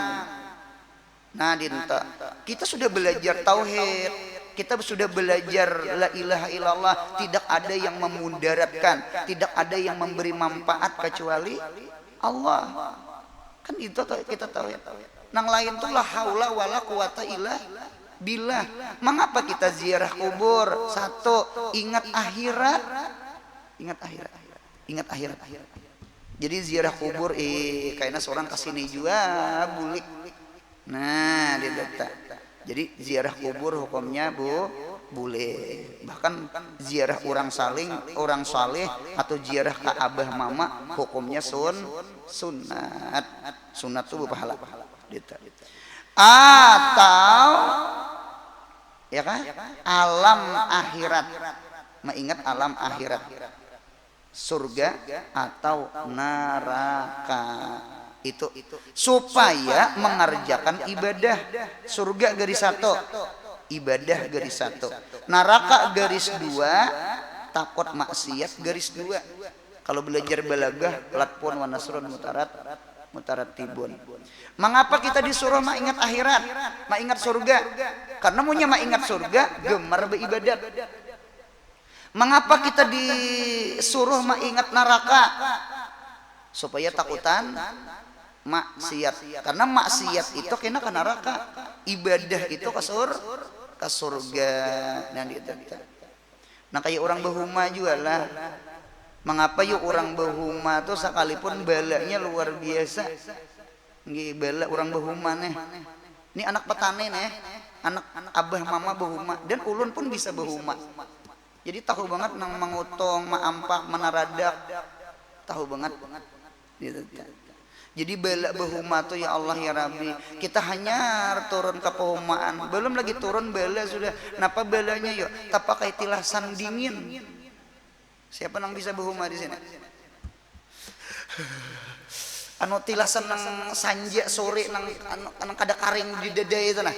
Nah, dinta. Kita sudah belajar tauhid. Kita sudah belajar la ilaha illallah. Tidak ada yang memudaratkan, tidak ada yang memberi manfaat kecuali Allah. Kan itu tuh kita tahu ya. Nang lain tuh la haula wala quwata illa billah. Mengapa kita ziarah kubur? Satu, ingat akhirat. Ingat akhirat. Ingat akhirat. Jadi ziarah kubur, eh, kayaknya seorang kesini juga bulik. Nah, dia data. Jadi ziarah kubur hukumnya bu boleh. Bahkan ziarah orang saling, orang saleh atau ziarah ke abah mama hukumnya sun sunat. Sunat tuh berpahala. Gitu. Atau ya kan? Alam akhirat. Mengingat alam akhirat. Surga atau neraka. Itu supaya mengerjakan ibadah. Surga garis satu, ibadah garis satu, neraka garis dua, takut maksiat garis dua. Kalau belajar balagah, latpun wa nasrun mutarat mutaratibun. Mengapa kita disuruh maingat akhirat, maingat surga? Karena munnya maingat surga, gemar beribadat. Mengapa kita disuruh maingat neraka? Supaya takutan maksiat. Karena maksiat itu kena ke neraka. Ibadah itu ke sur ke surga. Nah, itu. Nah, kayak orang bahuma juga lah. Mengapa yuk orang bahuma tuh sekalipun balanya luar biasa? Nggih, bala orang bahuma nih. Ini anak petani nih. Anak abah mama bahuma dan ulun pun bisa bahuma. Jadi tahu banget nang mangutung, maampak, manaradak. Tahu banget. Gitu. Jadi bala bahuma tuh ya Allah ya Rabbi, kita hanyar turun ke pehumaan. Belum lagi turun bala sudah. Napa balanya yuk? Tapakai tilasan dingin. Siapa nang bisa bahuma di sini? Anu tilasan nang sanja sore nang anu nang kada karing di dada itu nah.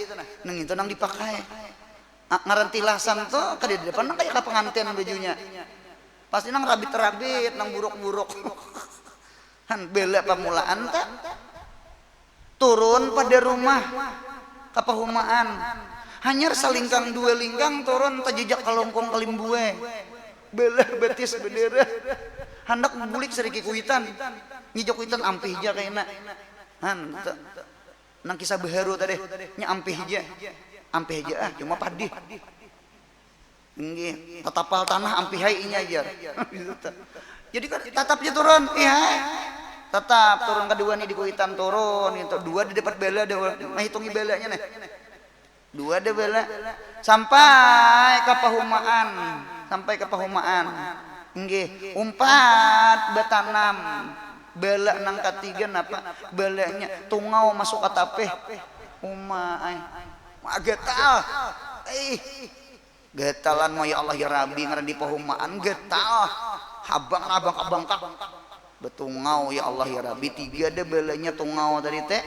Nang itu nang dipakai. Ah, ngaran tilasan tuh kada di depan nang kayak pengantin bajunya. Pasti nang rabit-rabit, nang buruk-buruk. Han bela pamulaan ta. Turun pada rumah kapahumaan. Hanyar salingkang dua lingkang turun tajajak kalongkong kalimbue. Belah batis badarah. Handak bulik sariki kuitan. Ngijak kuitan ampih ja kaina. Han, nang kisah baharu tadi. Nya ampih ja. Ampih ja ah, cuma padih. Nggih, tatapal tanah ampihai inya jar. Jadi kan tatap ja turun, ihai. Tatap turun kadua ni di kuitan turun itu. Dua di dapat bala dah mahitungi balanya nih. Dua dah bala. Sampai ke pahumaan, sampai ke pahumaan. Nggih, umpat batanam. Bala nang katiga napa? Balanya tungau masuk ke tapih. Uma ai. Wah, gatal. Ih. Gatalan mau ya Allah ya Rabbi ngaran di pahumaan gatal. Habang abangkak-bangkak. Betungau ya Allah ya Rabbi tiga ada balanya tungau tadi teh.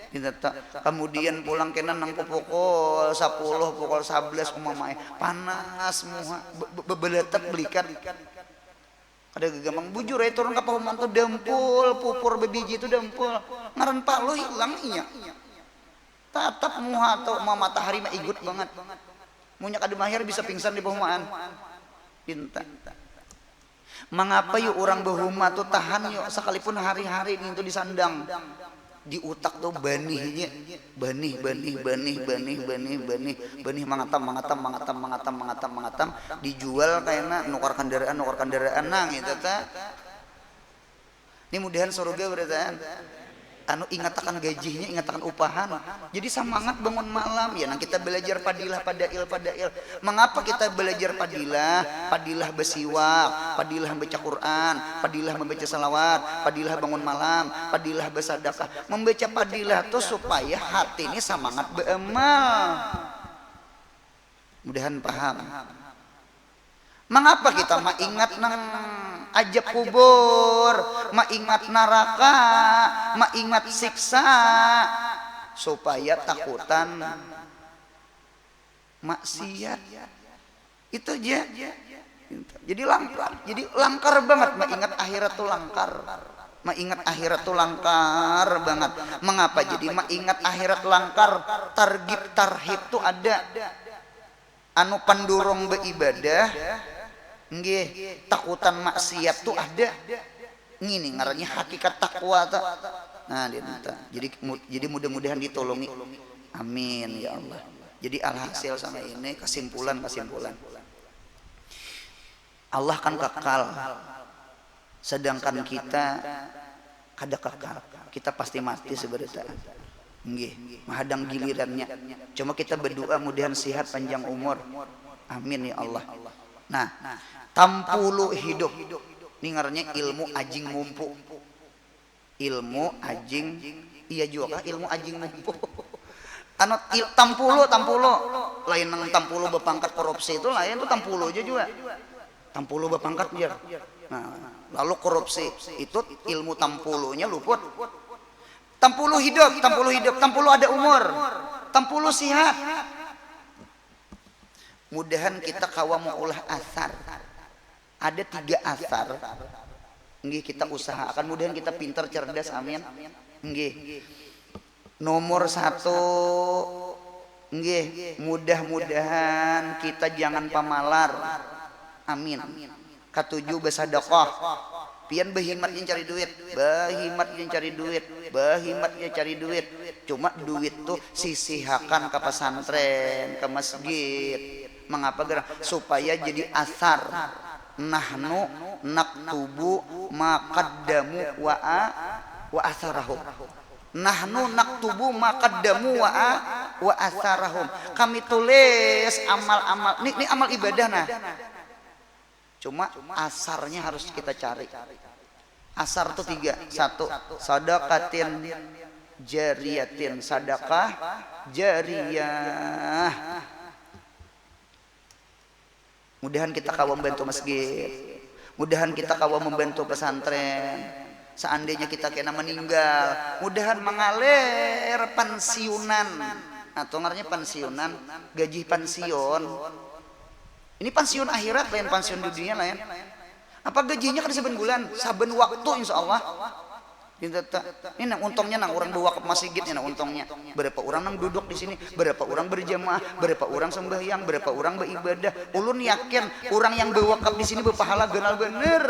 Kita tak. Kemudian pulang kena nang pukul sepuluh pukul sebelas umamai panas muha be- be- bebeletep belikan. Kada gagamang bujur ai turun ka pahuman tu dempul pupur babiji tu dempul ngaran palu hilang inya. Tatap muha tu ma matahari maigut bangat. Munnya kada mahir bisa pingsan di pahumaan. Pinta. Mangapa yu urang bahuma tu tahan yu sakalipun hari-hari nintu disandang. Di utak tuh banihnya, banih banih banih banih banih banih banih, mangatam mangatam mangatam mangatam mangatam mangatam, dijual kayaknya, nukar kendaraan nukar kendaraan nang itu ta. Ini mudahan surga berataan. Anu, ingatakan gajihnya, ingatakan upahan. Jadi semangat bangun malam ya, nang kita belajar padilah padail padail. Mengapa kita belajar padilah? Padilah besiwak, padilah membaca Quran, padilah membaca salawat, padilah bangun malam, padilah bersadakah. Membaca padilah tuh supaya hati ini semangat beamal. Mudahan paham. Mengapa kita maingat nang ajab kubur, maingat neraka, maingat siksa, supaya takutan maksiat. Itu aja. Jadi langkar, jadi langkar banget maingat akhirat tuh langkar. Maingat akhirat tuh langkar banget. Mengapa jadi maingat akhirat langkar? Targib tarhib tuh ada. Anu pandurung beibadah, nggih, takutan maksiat tuh ada. Ngini ngarannya hakikat takwa tuh. Nah, dia minta. Jadi mu- jadi mudah-mudahan ditolongi. Amin ya Allah. Jadi alhasil sama ini kesimpulan-kesimpulan. Allah kan kekal. Sedangkan kita kada kekal. Kita pasti mati seberataan. Nggih, mahadang gilirannya. Cuma kita berdoa mudahan sehat panjang umur. Amin ya Allah. Nah, tampulu hidup. Ini ngarannya ilmu ajing mumpu. Ilmu ajing, iya juga kah ilmu ajing mumpu? Anu, il, tampulu, tampulu. Lain nang tampulu bepangkat korupsi itu lain, itu tampulu aja juga. Tampulu bepangkat biar. Nah, lalu korupsi itu ilmu tampulunya luput. Tampulu hidup, tampulu hidup, tampulu ada umur, tampulu sihat. Mudahan kita kawa maulah asar. Ada tiga asar. Nggih, kita usahakan. Mudahan kita pintar, cerdas. Amin. Nggih. Nomor satu, nggih, mudah-mudahan kita jangan pamalar. Amin. Katuju, bersedekah. Pian berhimat yang cari duit, berhimat yang cari duit, berhimat yang cari duit. Cuma duit tuh sisihakan ke pesantren, ke masjid. Mengapa gerang? Supaya jadi asar. Nahnu naktubu ma qaddamu wa a, wa asarahum. Nahnu naktubu ma qaddamu wa a, wa asarahum. Kami tulis amal-amal. Ini, ini amal ibadah nah. Cuma asarnya harus kita cari. Asar tuh tiga. Satu, sadaqatin jariyatin, sadakah jariyah. Mudahan kita kawa membantu masjid. Mudahan kita kawa membantu pesantren. Seandainya kita kena meninggal, mudahan mengalir pensiunan. Nah, tuh ngarannya pensiunan, gaji pensiun. Ini pensiun akhirat lain, pensiun dunia lain. Apa gajinya kada saban bulan? Saban waktu, insya Allah. Ini nang untungnya nang orang bewakaf masigit, ini nang untungnya. Berapa orang nang duduk di sini, berapa orang berjamaah, berapa orang sembahyang, berapa orang beribadah. Ulun yakin orang yang bewakaf di sini berpahala ganal bener.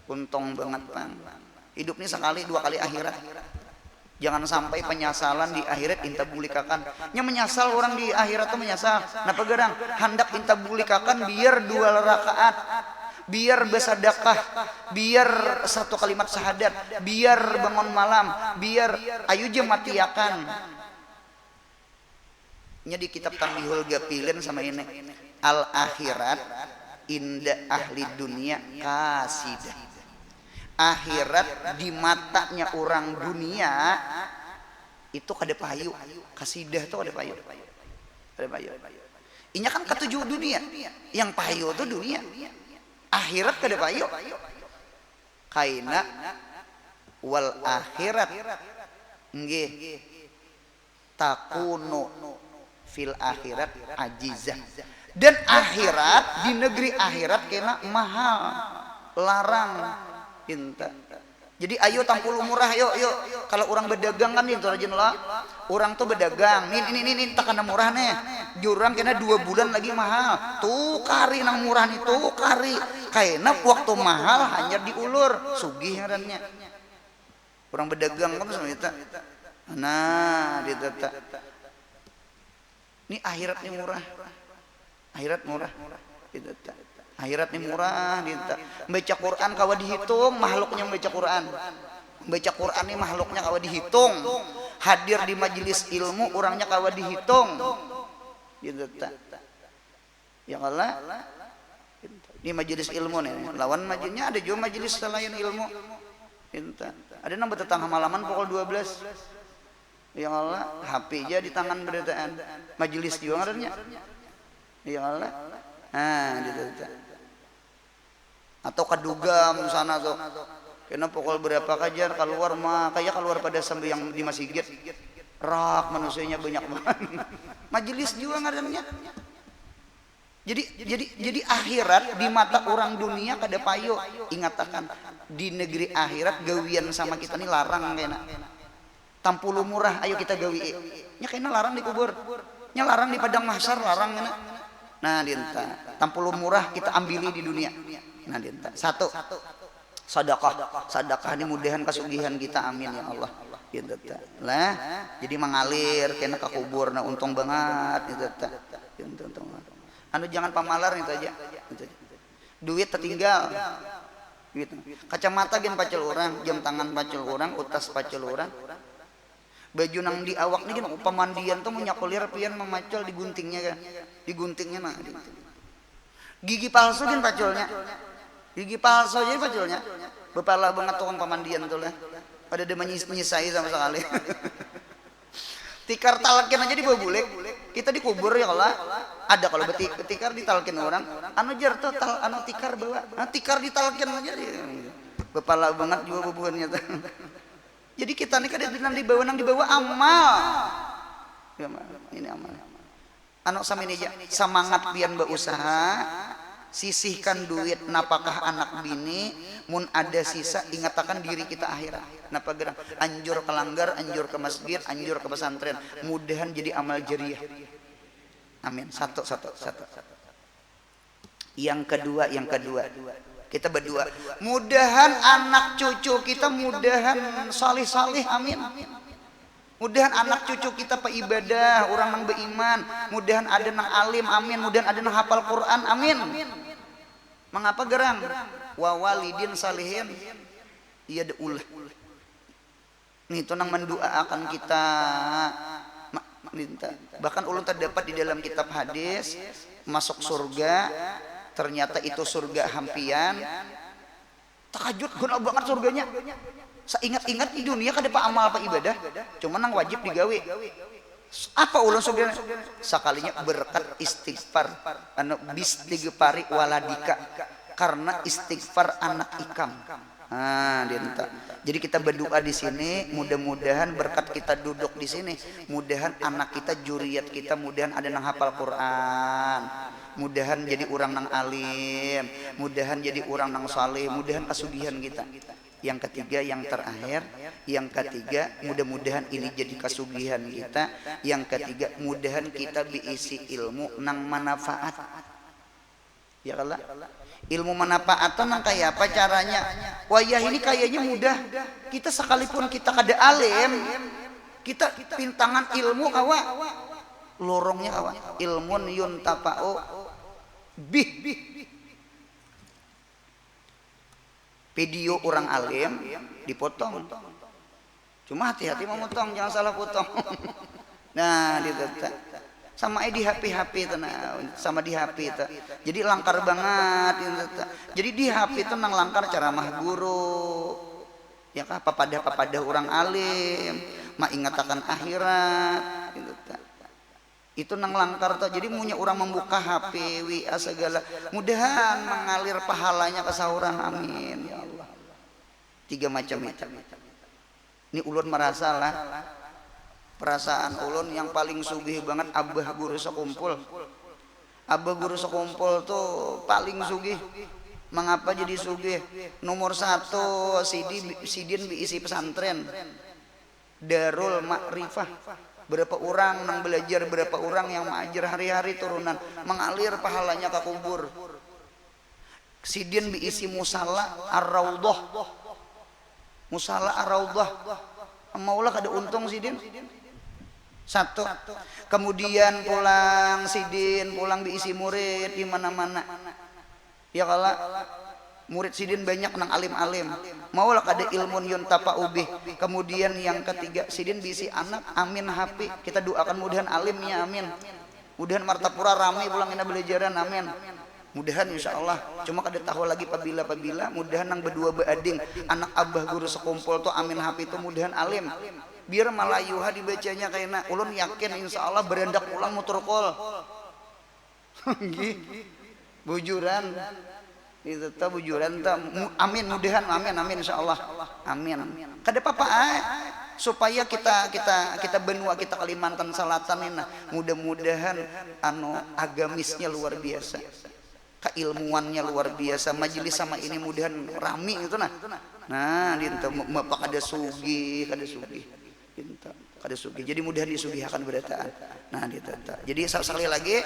Untung banget pang. Hidup ini sekali, dua kali akhirat. Jangan sampai penyasalan di akhirat inta bulikakan. Nya menyasal orang di akhirat tuh menyasal. Napa gerang? Handak inta bulikakan biar dua rakaat, biar bersedekah, biar satu kalimat syahadat, biar bangun malam, biar ayu je matiakan. Nya di kitab Tanbihul Gapilin sama ini. Al akhirat inda ahli dunia kasidah. Akhirat di matanya orang dunia itu kada payu. Kasidah tuh kada payu. Kada payu. Inya kan katuju dunia. Yang payu tuh dunia. Akhirat kada payu. Kaina wal akhirat. Nggih. Takunu fil akhirat ajizah. Dan akhirat, di negeri akhirat kena mahal, larang, inta. Jadi ayo tampulu murah, yuk, yuk. Kalau orang berdagang kan itu rajin lah. Orang tuh berdagang, nih, ini, ini, ini takana murah nih. Jurang kena dua bulan lagi mahal. Tukari nang murah nih, tukari. Kaina waktu mahal hanyar diulur, sugih ngarannya. Urang badagang kan sama kita. Nah, ditata. Ni akhirat ni murah. Akhirat murah. Ditata. Akhirat ni murah, ditata. Baca Quran kawa dihitung, makhluknya membaca Quran. Membaca Quran ni makhluknya kawa dihitung. Hadir di majelis ilmu, urangnya kawa dihitung. Ditata. Ya kala? Ini majelis ilmu nih. Lawan majelisnya ada juga majelis selain ilmu. Inta. Ada nang betetang malaman pukul dua belas. Ya Allah, H P aja di tangan berataan. Majelis juga ngarannya. Ya Allah. Nah, gitu. Atau kadugam sana tuh. Kena pukul berapa kajar keluar mah kayak keluar pada sambil yang di masjid. Rak manusianya banyak banget. Majelis juga ngarannya. Jadi jadi jadi akhirat di mata orang dunia kada payo. Ingatakan di negeri akhirat gawian sama kita ni larang kena. Tampulu murah ayo kita gawi. Nya kena larang di kubur. Nya larang di padang mahsyar larang kena. Nah, dinta. Tampulu murah kita ambili di dunia. Nah, dinta. Satu. Sadakah. Sadakah ni mudahan kasugihan kita amin ya Allah. Dinta. Lah, jadi mengalir kena ke kubur nah untung banget dinta. Dinta untung banget. Anu jangan pamalar itu aja. Itu aja. Duit tertinggal. Duit. Kacamata gin pacul orang, jam tangan pacul orang, utas pacul orang. Baju nang di awak ni gin pamandian tuh munnya kulir pian mamacul diguntingnya kan. Diguntingnya nah. Gigi palsu gin paculnya. Gigi palsu aja paculnya. Bepala banget tukang pamandian tuh lah. Ada dia menyis- menyisai sama sekali. Tikar talkin aja dibawa bulik. Kita dikubur ya kalau ada kalau beti- betikar ditalkin orang. Anu jar tuh tal anu tikar bawa. Nah, tikar ditalkin aja di bepala banget juga bubuhannya tuh. Jadi kita nih kada nang dibawa nang dibawa amal. Ya, amal. Ini amal. Anu sami ini aja, semangat pian berusaha, sisihkan duit napakah anak bini, mun ada sisa ingatakan diri kita akhirat. Napa gerang? Anjur ke langgar, anjur ke masjid, anjur ke pesantren. Mudahan jadi amal jariah. Amin. Satu, satu, satu. Yang kedua, yang kedua. Kita berdua. Mudahan anak cucu kita mudahan salih-salih. Amin. Mudahan anak cucu kita peibadah, orang nang beiman. Mudahan ada nang alim. Amin. Mudahan ada nang hafal Quran. Amin. Mengapa gerang? Wa walidin salihin. Iya deulah. Nitu nang mendoaakan kita. Ma- minta. Bahkan ulun terdapat di dalam kitab hadis masuk surga. Ternyata itu surga hampian. Takajut guna banget surganya. Saingat-ingat di dunia kada pa amal pa ibadah. Cuma nang wajib digawi. Apa ulun surganya? Sakalinya berkat istighfar. Anu bistigfari waladika. Karena istighfar anak ikam. Nah, dianta. Jadi kita berdoa di sini, mudah-mudahan berkat kita duduk di sini, mudahan anak kita, juriat kita, mudahan ada nang hafal Quran, mudahan jadi orang nang alim, mudahan jadi orang nang saleh, mudahan kasugihan kita. Yang ketiga, yang terakhir, yang ketiga, mudah-mudahan ini jadi kasugihan kita. Yang ketiga, mudahan kita diisi ilmu nang manfaat. Ya kala? Ilmu manfaat tu nang kaya apa caranya? Wayah ini kayanya mudah. Kita sekalipun kita kada alim, kita pintangan ilmu kawa. Lorongnya kawa. Ilmun yuntafa'u bih. Video orang alim dipotong. Cuma hati-hati memotong, jangan salah potong. Nah, di tata. Sama ai di H P-H P itu nah, sama di H P itu. Jadi langkar banget di tata. Jadi di H P itu nang langkar ceramah guru. Ya kah, papadah-papadah orang alim, maingatakan akhirat gitu ta. Itu nang langkar tuh. Jadi munya orang membuka H P, W A segala, mudahan mengalir pahalanya ke sauran. Amin ya Allah. Tiga macam itu. Ini ulun merasa lah, perasaan ulun yang paling sugih banget abah guru sekumpul. Abah guru sekumpul tuh paling sugih. Mengapa jadi sugih? Nomor satu, sidi, sidin diisi pesantren Darul Makrifah. Berapa orang nang belajar, berapa orang yang mengajar hari-hari turunan, mengalir pahalanya ke kubur. Sidin diisi musala Ar-Raudhah. Musala Ar-Raudhah. Maulah kada untung sidin. Satu. Kemudian pulang sidin, pulang beisi murid di mana-mana. Ya kala, murid sidin banyak nang alim-alim. Maulah kada ilmun yuntafa'u bih. Kemudian yang ketiga, sidin beisi anak, amin hapi. Kita doakan mudahan alim ya, amin. Mudahan Martapura rami pulang kena belajaran, amin. Mudahan insya Allah. Cuma kada tahu lagi pabila-pabila, mudahan nang bedua beading, anak abah guru sekumpul tu, amin hapi tu mudahan alim. Biar Malayuha dibacanya kaina, ulun yakin insya Allah berandak pulang mutur kol. Nggih. Bujuran. Itu ta bujuran ta. Mu- Amin, mudahan, amin, amin, insya Allah. Amin. Kada apa-apa ai. Supaya kita kita kita benua kita Kalimantan Selatan ini, nah, mudah-mudahan anu agamisnya luar biasa, keilmuannya luar biasa, majelis sama ini mudahan rami itu, nah. Nah, dinta me- me- kada sugih, kada sugih. Dinta kada sugih. Jadi mudahan disugihakan berataan. Nah, dinta. Jadi sa- sekali lagi,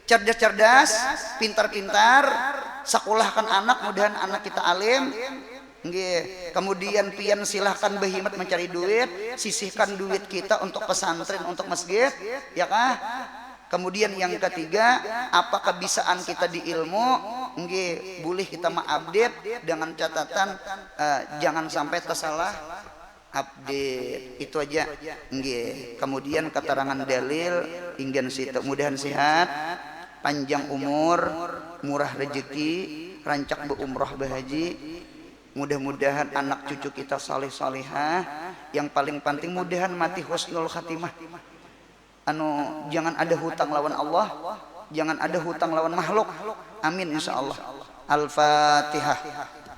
cerdas-cerdas, pintar-pintar, sekolahkan anak, mudahan anak kita alim. Nggih. Kemudian pian silahkan berhimat mencari duit, sisihkan duit kita untuk pesantren, untuk masjid, ya kah? Kemudian yang ketiga, apa kebisaan kita di ilmu, nggih, boleh kita mengupdate dengan catatan, eh, jangan sampai tersalah update. Itu aja. Nggih. Kemudian keterangan dalil, inggan situ. Mudahan sehat, panjang umur, murah rezeki, rancak berumrah berhaji. Mudah-mudahan anak cucu kita saleh salihah. Yang paling penting mudahan mati husnul khatimah. Anu, jangan ada hutang lawan Allah, jangan ada hutang lawan makhluk. Amin insya Allah. Al-Fatihah.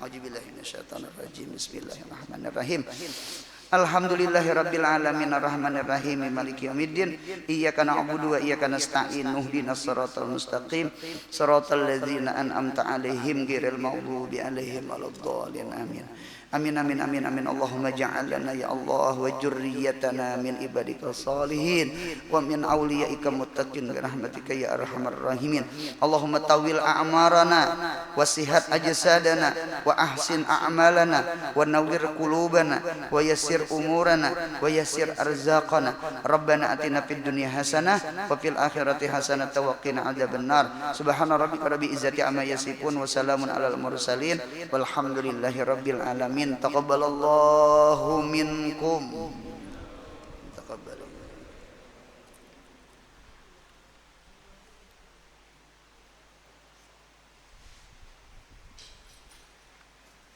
Auzubillahi minasyaitonirrajim. Bismillahirrahmanirrahim. Alhamdulillahirabbil alamin, arrahmanirrahim, maliki yaumiddin. Iyyaka na'budu wa iyyaka nasta'in. Ihdinas siratal mustaqim. Siratal ladzina an'amta 'alaihim ghairil maghdubi 'alaihim waladdallin. Amin. Amin, amin, amin, amin. Allahumma ja'al lana ya Allah wa dzurriyyatana min ibadika shalihin wa min auliyaika muttaqin bi rahmatika ya arhamar rahimin. Allahumma tawil a'marana wa sihat ajsadana wa ahsin a'malana wa nawwir qulubana wa yassir umurana wa yassir arzaqana. Rabbana atina fid dunya hasanah wa fil akhirati hasanah wa qina adzabannar. Subhana rabbika rabbil izzati amma yasifun wa salamun alal mursalin. Walhamdulillahi rabbil alamin. Taqabbalallahu minkum. Taqabbal.